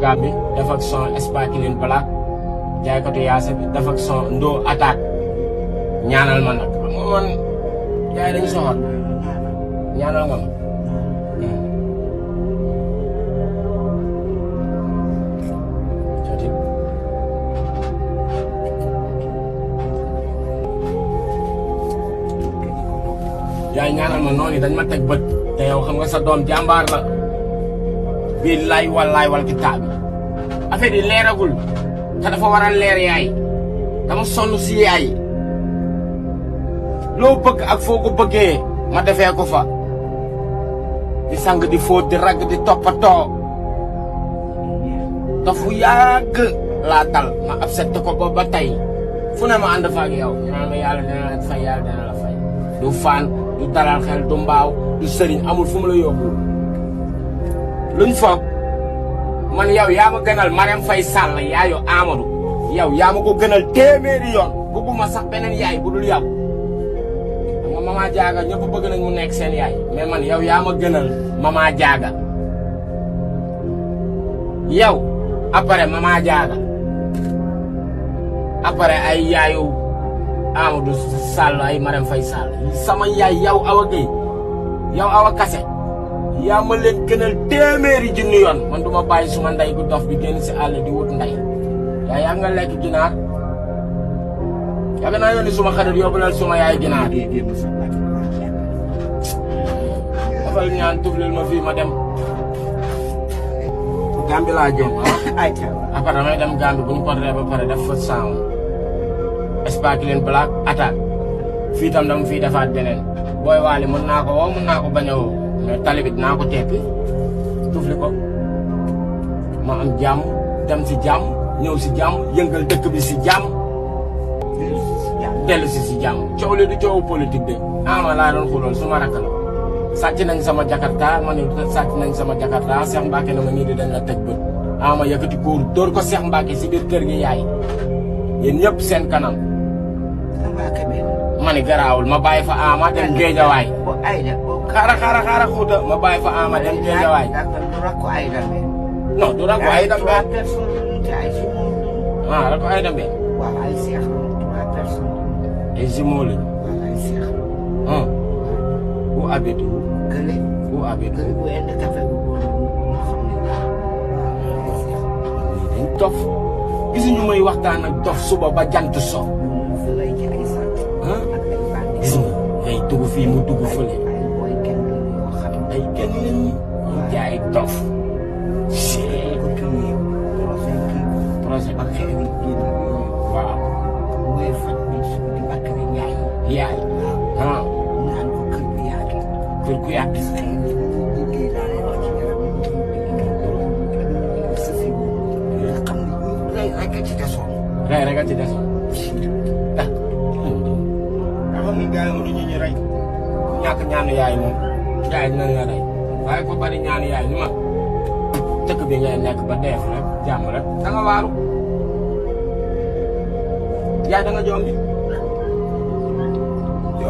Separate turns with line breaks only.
Gambie def ak son Sparkling Black jaaykatu yaasa bi def ak son Ndo Attack ñaanal ma nag xam nga man gars yi dañu soxor ñaanal nga ma. yaay ñaanal ma noonu dañ ma teg bët te yow xam nga sa doom jàmbaar la billaay wallaay wal kitaab bi affaire yi leeragul te dafa war a leer yaay dama sonn si yaay loo bëgg ak foo ko bëggee ma defee ko fa di sang di fóot di ragg di toppatoo dafu yàgg laa tal ma accepté ko ba tey fu ne ma ànd fa ak yow ñaan ma yàlla dina la fay yàlla dina la fay du fan du dalal xel du mbaaw du sëriñ amul fu mu la yóbbu luñ foog man yow yaa ma gënal Marème Faye Sall yaayu Amadou yow yaa ma ko gënal téeméeri yoon bëgguma sax beneen yaay bu dul yow xam nga Mama Diaga ñëpp bëgg nañ mu nekk seen yaay mais man yow yaa ma gënal Mama Diaga yow après Mama Diaga après ay yaayu Amadou Sall ay Marème Faye Sall sama yaay yow Awa Gueye yow Awa Kassé yaa ma leen gënal téeméeri junni yoon man duma bàyyi suma ndey gu dof bi génn si àll di wut ndey yaay yaa nga lekk ginaar yàgg naa yónni suma xarit yóbbulal suma yaay ginaar dafal ñaan tuflil ma fii ma dem Gambie laa jëm après damay dem Gambie bu ñu ko ree ba pare def fa sound Sparkling Black Attack fii tam dama fii defaat beneen booy waali mën naa ko woo mën naa ko bañ a woo mais tali bi dinaa ko teppi tufli ko ma am jàmm dem si jàmm ñëw si jàmm yëngal dëkk bi si jàmm dellu si jàmm coow li du coowu politique de ama laa doon xulool su ma rakk la sàcc nañ sama jakarta ma ne sàcc nañ sama jakarta Cheikh Mbacke na ma nii di dañ la tëj bët ama yëkkati kuur dóor ko Cheikh Mbacke si biir kër gi yaay yéen ñëpp seen kanam ma ni garaawul ma bàyyi fa ama dem géejawaay xaara xuuta ma bàyyi fa ama dem géejawaay non du rakku ay dambe ah rakku ay dambe ay jumeaux lañu où habite où habite dañ dof gisuñu may waxtaan ak dof suba ba jant so gis nga ay dugg fii mu dugg fële ay kenn lañ ñu jaay dof projet waaw yaay kër ku yàgg rey rek a ci desoon ah xam nga gars yi mënuñu ñu rey ñàkk ñaanu yaay moom gars yi dinañ la rey waaye ko bari ñaanu yaay ñu ma dëkk bi ngay nekk ba def rek jàmm rek da nga waaru yaay da nga jombi nga